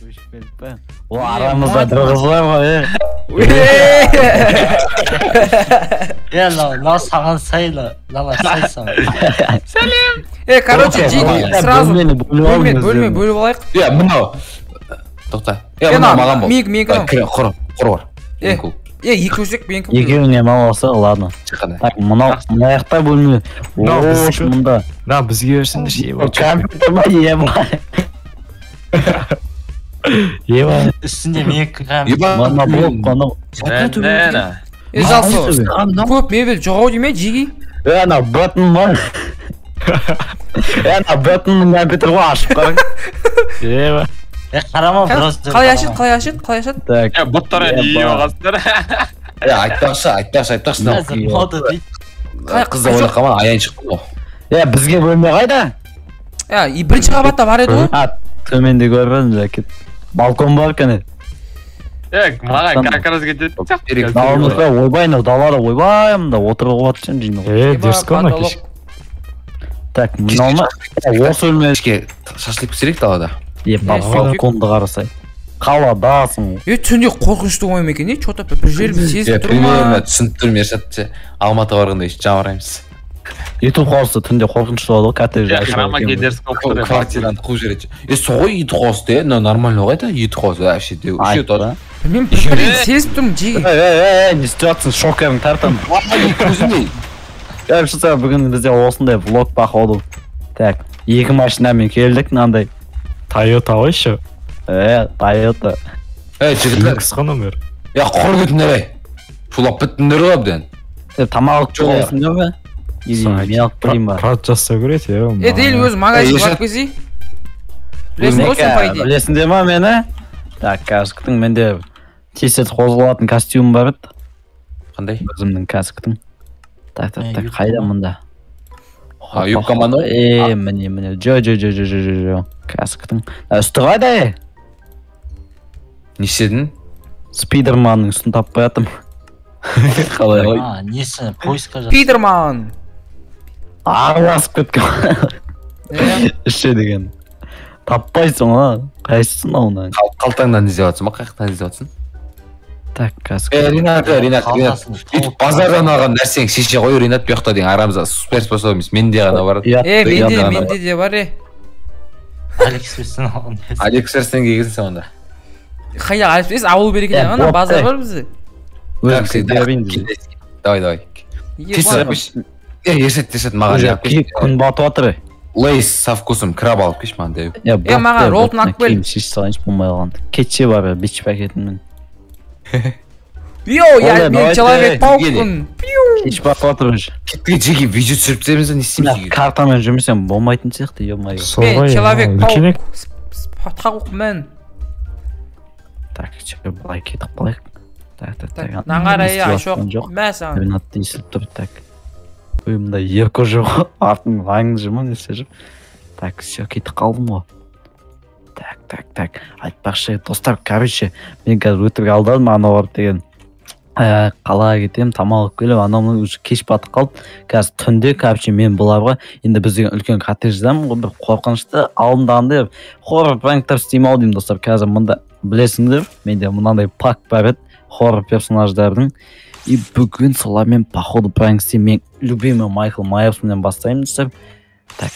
Көшіп келдік па? О, арамызда бір қыз бар ғой, е. Е, мынау саған сай, мынау сай саған. Сәлем. Е, короче, жеке сразу бөлме бөлме бөліп алайық. Е, мынау. Тоқта. Е, мынау маған бол. Менікі мынау. Құр, құр бар. Е, екі төсек менікі. Екеуіне мынау болса, ладно. Так, мынау мына жақта бөлме. Мынау біздікі. Мында. Мына бізге берсеңдерші. Компьютер ма, еба. Еба. Үстінде менікі. Мына блок қана. Е, жалпы көп мебель жоқ ау деймін, жеге. Е, анау Бэтмен бар. Е, анау Бэтменнің компьютері ғой, ашып қараң. Еба. Е, қарама, біраз. Қалай ашады, қалай ашады, қалай ашады? Так. Е, боттар не алғансыңдар? Е, айтпақшы, айтпақшы, айтпақшы. Қызды ойлап қалма, аян шықты ғой. Е, бізге бөлме қайда? Е, бірінші қабатта бар еді ғой. А, төменде көрмедім, жакет. Балкон бар екен. Е, маған как раз кететін сияқты. Даламызда ойбай, мынау далада ойбай, мында отыруға болады сен жиналып. Е, дерскі ана кеш. Так, мынау ма? Осы бөлме. Шашлык пісірейік далада. Е, балконды қарасай. Қаладасың. Е, түнде қорқынышты ойым екен, е, чё-то бір жерім сезіп тұр ма? Примерно түсініп тұрмын, Ершат, Алматыға барғанда еш жамыраймыз. Ютуб қауысы түнде қорқынышты болады ғой, коттедж. Квартираны қуып жібереді. Е, сол ғой ютуб қауысы, е, нормально ғой да, ютуб қауысы вообще де. Айтпа. Білмеймін, бір сезіп тұрмын, жеге. Е, не істеп жатсың, шокерің тартам. Көзім. Короче, бүгін бізде осындай влог походу. Так, екі машинамен келдік мынандай. Тойота ғой еще. Е, Тойота. Е, жігіттер. Қысқа номер. Е, құр кетіңдер, ей. Шулап біттіңдер ғой әбден. Е, тамақ алып келесіңдер ме? Или мен алып келейін ба? Прат жасау керек, е. Е, дейін өзі магазинге барып келсей. Білесің ғой сен, по идее. Білесіңдер ма мені? Так, қазір күтің, менде тез-тез қозғалатын костюм бар еді. Қандай? Өзімнің қазір күтің. Так, так, так, қайда мында? А, юбка ма анау? Е, міне, міне. Жо, жо, жо, жо, жо, жо. Қазір күтің. Үсті қайда, е? Не істедің? Спидерманның үстін таппай жатырмын. Қалай ғой? А, несі, поиска жас. Спидерман. Араласып кеткен. Іші деген. Таппайсың ғой. Қайсысын мынауынан? Қалтаңнан іздеп жатсың ба? Қай жақтан іздеп жатсың? Так, қазір. Е, Ринат, Ринат, Ринат. Өйтіп базардан алған нәрсең шеше ғой, Ринат, бұл жақта деген арамызда суперспособ емес, менде ғана бар. Е, менде, менде де бар, е. Алиэкспресстен алған. Алиэкспресстен келгенсің сен онда. Қайда Алиэкспресс ауыл береке ана базар бар бізде. Өзім. Давай, давай. Тез қойшы. Е, Ершат, Ершат, маған алып келші. Күн батып жатыр. Лейс со вкусом краб алып келші маған деп. Е, маған роллтон алып кел. Шеше салайыншы, болмай қалған. Кетше бар, бич пакетіммен. Йоу, я мен Человек-паукпын. Кеш батып жатыр уже. Кеттік, жеке видео түсіріп тастаймыз да, не істейміз? Картамен жүрмесем болмайтын сияқты, ё-моё. Мен Человек-паук. Тауықмын. Так, былай кетіп қалайық. Так, так, так. Мынаған қарай, айшоқ. Мә саған. Ринат естіліп тұр, так. Ой, мында ерко жоқ, артын аңыз жүр ма, не істеп жүр? Так, все, кетіп қалдым ғой. Так, так, так. Айтпақшы, достар, короче, мен қазір өтірік алдадым, анау барып деген. Қалаға кетемін, тамақ алып келемін, анау мынау уже кеш батып қалды. Қазір түнде, короче, мен бұларға, енді біз деген үлкен коттедждамын ғой, бір қорқынышты алдындағындай хоррор пранктар істеймін ау деймін, достар. Қазір мында білесіңдер, менде мынандай пак бар еді, хоррор персонаждардың. И бүгін солармен походу пранк істеймін. Мен любимый Майкл Майерсменен бастаймын, достар. Так,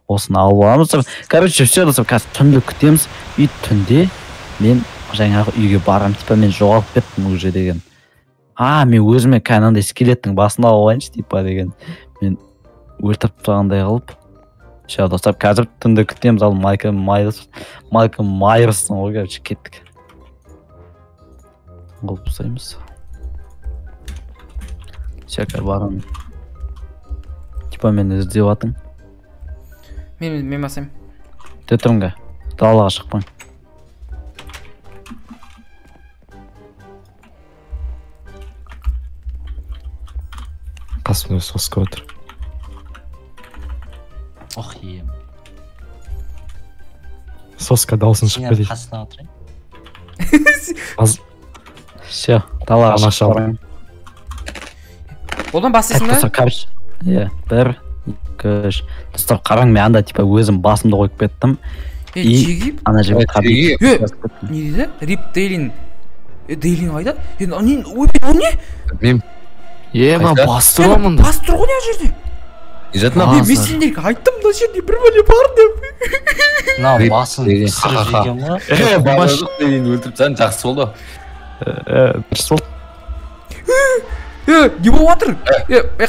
осыны алып аламыз, достар. Короче, все, достар, қазір түнде күтеміз. И түнде мен жаңағы үйге барамын, типа мен жоғалып кеттім уже деген. А, мен өзіме кәдімгідей скелеттің басын алып алайыншы, типа деген. Мен өлтіріп тастағандай қылып. Все, достар, қазір түнде күтеміз. Ал Майкл Майерс, Майкл Майерстің ғой, короче, кеттік. Қылып тастаймыз. Все, барамын. Типа мені іздеп жатың. Мен басайым. Те тұрыңға. Далаға шықпаң. Қасымда соска отыр. Ох, ем. Соска дауысын шығып кетеді. Қасына отырайын. Все, далаға шықпаң. Одан бастайсың ба? Иә, 1, 2, 3. Достар, қараң, мен анда типа өзім басымды қойып кеттім. Жеги. Ана жерге табиғи. Не дейді? Рип Дейлин. Дейлин қайда? Не, ой, не? Білмеймін. Ема, бас тұр ғой мұнда. Бас тұр ғой мына жерде. Не Мен сендерге айттым, мына жерде бір бәле бар деп. Мына басын пісіріп жеген ғой. Дейлинді өлтіріп тастаған жақсы болды. Дұрыс болды. Не болып жатыр?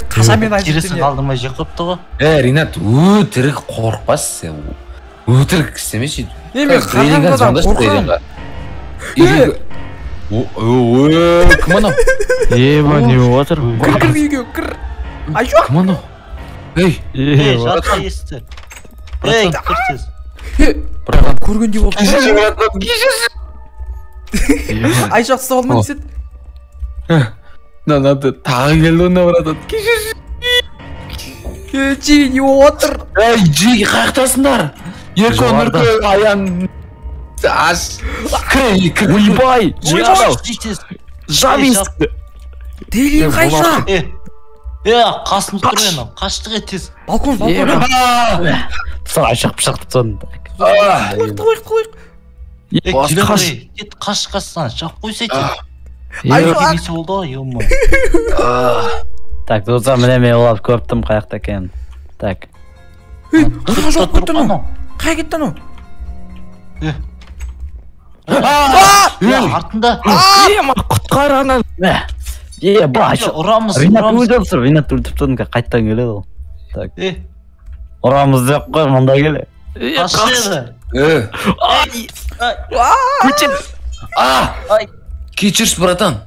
Қашан мен айтып терісін қалдырмай жеп қойыпты ғой. Ринат, өтірік қорықпас сен. Өтірік істемеші. Мен қараңғыдан қорқамын. Кім анау? Ема, не болып жатыр? Кір, кір үйге, кір. Айшуақ. Кім анау? Ей, жатқа есті. Ей, кір тез. Көргендей болды. Айшуақ ұстап алма деседі. Мына тағы келді онда, братан. Кешірші. Жеги, не болып жатыр? Ей, Жеги, қаяқтасыңдар? Ерко, Нұрко, Аян. Аш. Кір, кір. Ойбай, жап есікті. Дейлин қайша? Қасым тұр ені, қаштық тез. Балкон, балкон. Сол Айшуақ пышақты тастадым. Қойық, қойық, қойық. Қаш, кет, қаш, қашсан, жап қойса тез. Айшуақ. Болды ғой, ё-моё. Так, достар, міне мен оларды көріп тұрмын қаяқта екенін. Так. Ей, қаяққа жоғалып кетті анау? Қая кетті анау? Артында. Ема, құтқар ананы. Ұрамыз, Ринат өлтіріп тұр, Ринат өлтіріп тұрдым, қайтадан келеді ол. Так. Ұрамыз деп қой, мында келе. Қашты. Көтер. Кешірші, братан.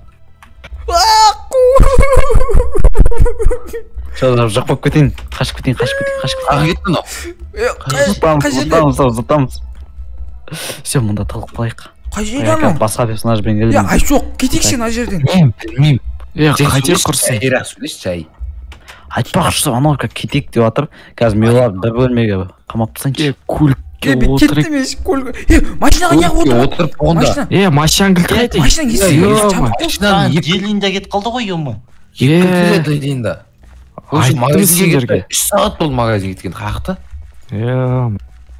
Жоқ болып кетейін, қашып кетейін, қашып кетейін, қашып кетейін. Ағы кетті мынау. Зытамыз, зытамыз, зытамыз. Все, мұнда тығылып қалайық. Қай жерде анау? Басқа персонажбен келдім. Айшуақ, кетейікші ана жерден. Білмеймін. Қате құрсын. Жайырақ сөйлеші, жай. Айтпақшы, анау кетейік деп жатыр. Қазір мен оларды бір бөлмеге қамап тастайыншы. Көлікке отырып. Кеттім еш, көлік. Машинаға неғып отыр? Отырып болғанда. Машинаның кілті қайда? Машинаның есігі жабық. Машинаның Дейлин де кетіп қалды ғой, ё-моё. Дейлин де. Магазинге кетті. 3 сағат болды магазинге кеткен. Қаяқта?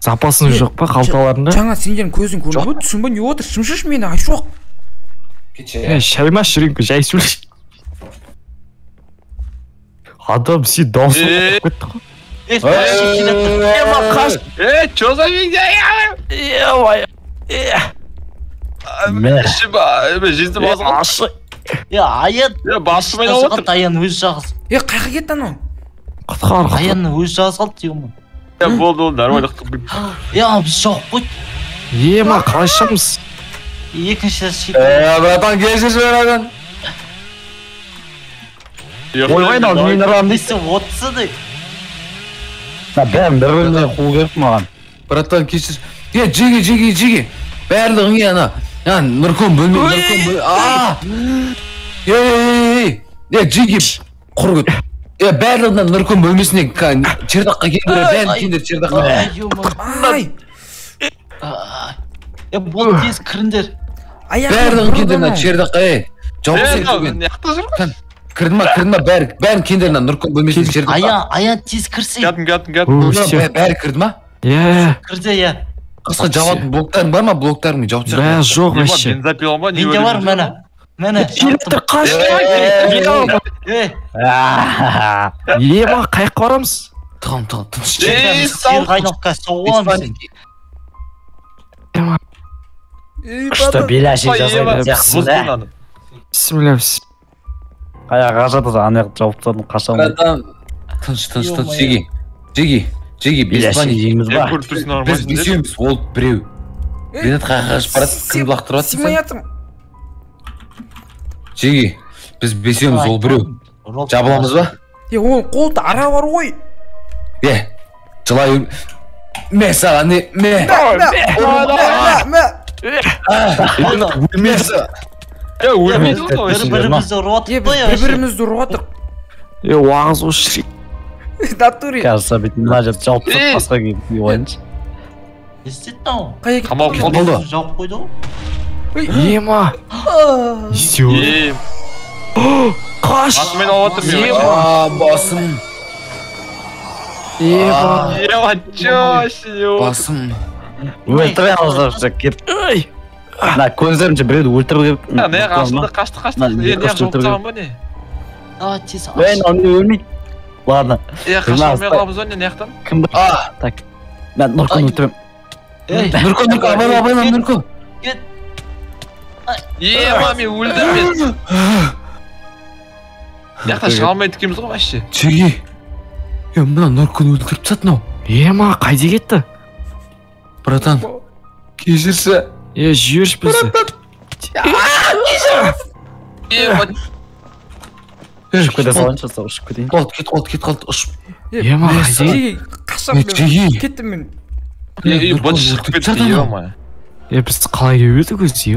Запасың жоқ па қалталарында? Жаңа сендердің көзің көрініп отыр, түсінбей не отыр? Шымшыш мені, Айшуақ. Шаймаш жүрейін, жай сөйлеш. Адам сен дауысы қорқып кетті ғой. Ема, қаш. Чё за фигня? Жезді басым. Аян. Басым айналып отыр. Аян өз жағыз. Қайға кетті анау? Құтқар. Аянның өз жағыз қалды, ё-моё. Болды, болды, нормально. Біз жауып қойды. Ема, қалай шығамыз? Екінші шек. Братан, кешірші, братан. Ойбай, мен ұрам дейсің. Отсы де. Бәрін бір бөлмеге қуу керек маған. Братан, кешір. Жеги, жеги, жеги. Барлығың ана. Нұркон бөлме, Нұркон бөлме. Жеги, құр кет. Барлығынан Нұркон бөлмесіне чердаққа келдір, бәрін келдір чердаққа. Ай! Бол тез кіріңдер. Барлығын келдір мына чердаққа, жауып. Кірді ма, кірді ма, бәрін келдір мына Нұркон бөлмесіне чердаққа. Аян тез кірсей. Кеттім, кеттім, кеттім. Бәрі кірді ма? Кірді, иә. Қысқа жабатын блоктарың бар ма? Блоктарың жауып тастайық. Бә, жоқ вообще. Бензопила ма? Менде бар, міне. Міне. Келіп қаш. Ема, қаяққа барамыз? Тығым, тығым, тыныш. Сиыр қайнап соғып аламын сен. Күшті беляшек жасайды сияқтысың, ә? Бісміллә. Қаяққа қашады, ана жақты жауып тастадым, қаша алмайды. Тыныш, тыныш, тыныш, Жеги. Жеги, Жеги, Беляшек жейміз ба? Біз бесеуміз, ол біреу. Ринат қаяққа қашып барады, кімді лақтырып жатсың сен? Сыймай жатырмын. Жеги, біз бесеуміз, ол біреу. Жабыламыз ба? Оның қолында ара бар ғой. Жылай. Мә саған, не, мә. Мә, мә. Өлмейді ғой. Бір-бірімізді ұрып отырық қой. Бір-бірімізді ұрып отырық. Уағыз осы. Натуре. Қазір бүйтіп мына жерді жауып тастап басқа киіп ойыншы. Не істеді мынау? Қай кетті? Қамалып қалды. Жауып қойды ғой. Ема. Не істеу? Қаш. Басыммен алып отырмын мен. Басым. Ема. Ема, чё? Басым. Өлтіре алсақ кет. Мына көздерімше біреуді өлтіру керек. Не ашылды, қашты, қашты. Не жауып тастаған ба не? Давай тез аш. Ей, мынау не өлмейді. Ладно. Е, қаша алмай қаламыз ба не мына жақтан? Кім? Так. Мен Нұрконы өлтіремін. Ей, Нұрко, Нұрко, абайла, абайла, Нұрко. Ема, мен өлдім мен. Мына жақтан шыға алмайды екенбіз ғой вообще. Жеге. Е, мына Нұрконы өлтіріп тастады мынау. Ема, қайда кетті? Братан, кешірші. Е, жіберші бізді. Ема, Ұшып кете салайыншы, ұшып кетейін. Қалды, кет қалды, кет қалды, ұшып. Ема, қайда? Жеге, қашам мен. Жеге. Кеттім мен. Е, быт шығып кетті, ема. Е, біз қалай келіп едік өзі?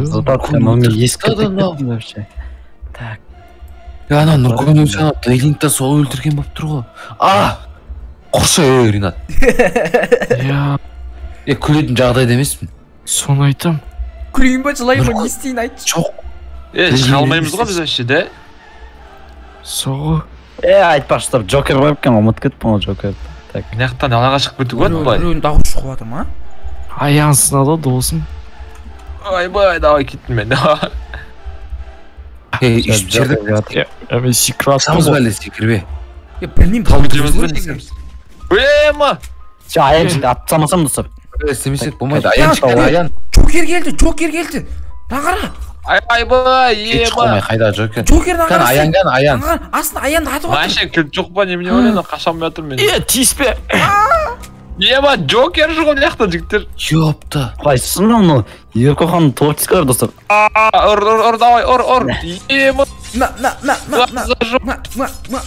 Мен есік кеттім вообще. Так. Е, ана Нұрконы өлсе, ана Дейлингті сол өлтірген болып тұр ғой. А! Құршы, ей, Ринат. Е, Е, күлетін жағдайда емеспін. соны айтам. Күлейін ба, жылайын ба, не істейін айтшы. Жоқ. Е, шыға алмаймыз ғой біз вообще, да? Соғы. Е, айтпақшы, Джокер бар екен, ұмытып кеттім ғой Джокерді. Так. Мына жақтан далаға шығып кетуге болады былай. Біреудің дауысы шығып жатыр ма? Аяғын сынады досым. Ойбай, давай кеттім мен. Е, үш жерде Е, мен секіріп қашамыз ба әлде секірбе? Е, білмеймін. Талып жүреміз ба не істейміз? Ема! Все, аяншық атып салмасам достар. Істемесек болмайды. Аян, аян. Джокер келді, Джокер келді. Мына қара. Айбай, Кет ема! қоймай, қайда Джокер? Джокер мына Кән, қара. аян, кән, аян. Мына қара, астына аянды атып жатыр. Вообще кілт жоқ па немене ойлаймын, қаша алмай жатырмын мен. Е, тиіспе. Ема, Джокер жоқ мына жақта жігіттер. Ёпта. Қайсысы мынау? Еркохан творческий достар. Ұр, ұр, ұр, давай, ұр, ұр. Ема, На, на, на, на, на, жоқ. на, на, на,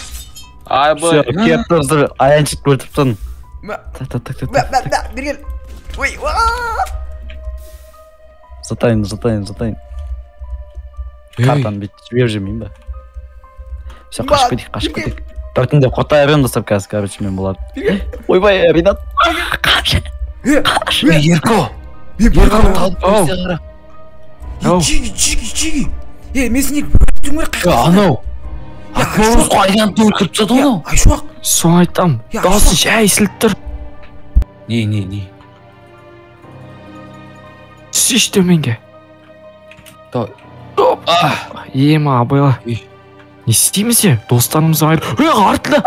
Айбай. Все, кетті достар. Аяншық өлтіріп тастадым. на, Так, так, так, так. на, на, на, бері кел. Ой, уа! Жатайын, жатайын, жатайын. Картаны бүйтіп жіберіп жібермеймін ба? Все, қашып кетейік, қашып кетейік. Біртіндеп құртай беремін достар қазір, короче, мен болады. Ойбай, Ринат. Қаш. Е, Ерко. мен Ерко, бір- талып берсе қара. Ау. Жиги, жиги, жиги. Е, мен сендер өлтіруім керек, Е, қаяқтасыңдар? анау. Е, Акмолос қой, аянды өлтіріп тастады Е, анау. Айшуақ, Соны айтам. Е, Дауысы жай естіліп тұр. Не, не, не. Түсші төменге. Давай. Оп. Ема, абайла. Ей. Не істейміз е? Достарымызды айырып. Е, артында.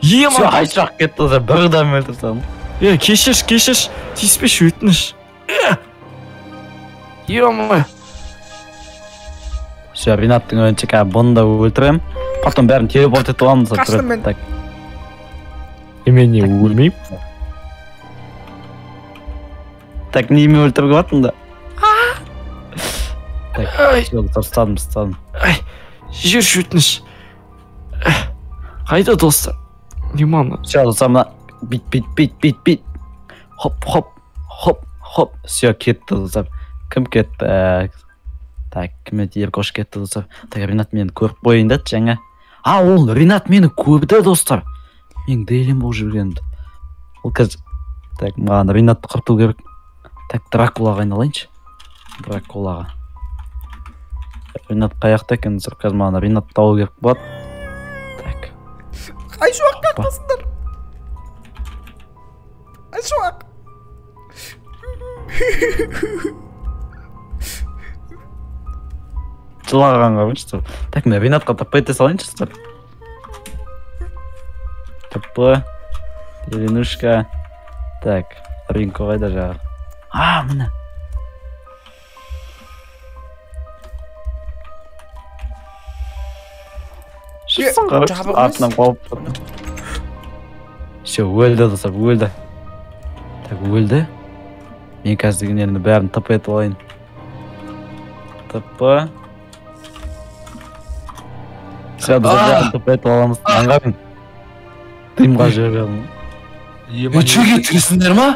Все, Ема. Айшуақ кетті достар. Бір адам өлтіріп тастадым. Е, кешірші, кешірші. Тиіспеші, өтініш. Е. Ема. Все, Ринаттың ойынша қазір бұны да өлтіремін. Потом бәрін телепорт етіп аламын достар. Қаштым мен. Так. Е, мен не өлмеймін? Так, неме өлтіруге болады мұнда? Так, все, достар, ұстадым, ұстадым. Жіберші, өтініш. Қайда достар? Ема, Все, достар, мына бит, бит, бит, бит, бит. Хоп, хоп, хоп, хоп. Все, кетті, достар. Кім кетті? Так, кім еді? Еркош кетті, достар. Так, Ринат мені көріп қояйын да, жаңа. А, ол Ринат мені көрді, достар. Мен дейлем болып жүргенімді. Ол қазір. Так, маған Ринатты құрту керек. Так, Дракулаға айналайыншы. Дракулаға. Ринат қаяқта екен, достар? Қазір маған Ринатты табу керек болады. Так. Айшуақ, қаяқтасыңдар? Айшуақ. Жылағанға қойшы. Так, мен Ринатқа таппай ете салайыншы, достар. Таппы. Иринушка. Так, Ринко қайда жағы? А, міне. Шықсын қарап, жабық емес. артынан қуалап тұр. Все, өлді, достар, өлді. Так, өлді. Мен қазір дегендерімді бәрін тп етіп алайын. ТП. Все, достар, бәрін тп етіп аламыз. Аңға мен. Дымға жіберемін. Ема, Е, Жеге, тірісіңдер ма?